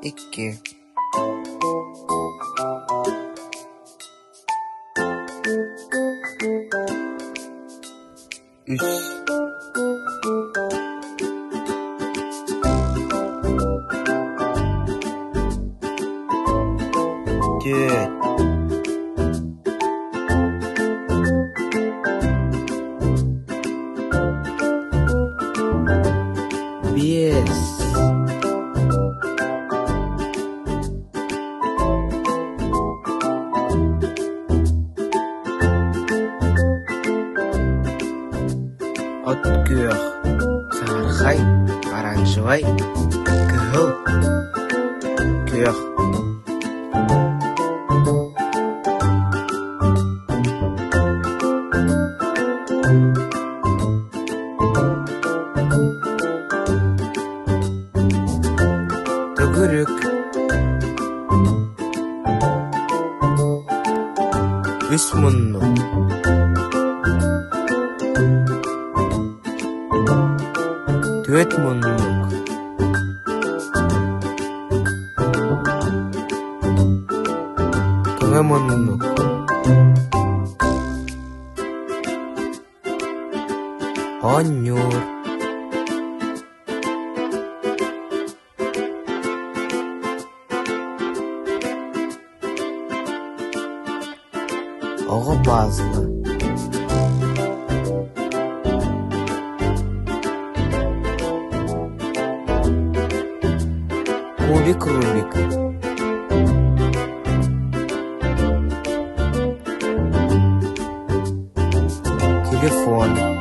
Икки Үс Түөрт Биэс От күөх, саһархай, оранжевай, кыһыл, күөх Төгүрүк Үс муннук Түөрт муннук Көҥө муннук Оонньуур Оҕо пазла Кубик Рубик Телефон.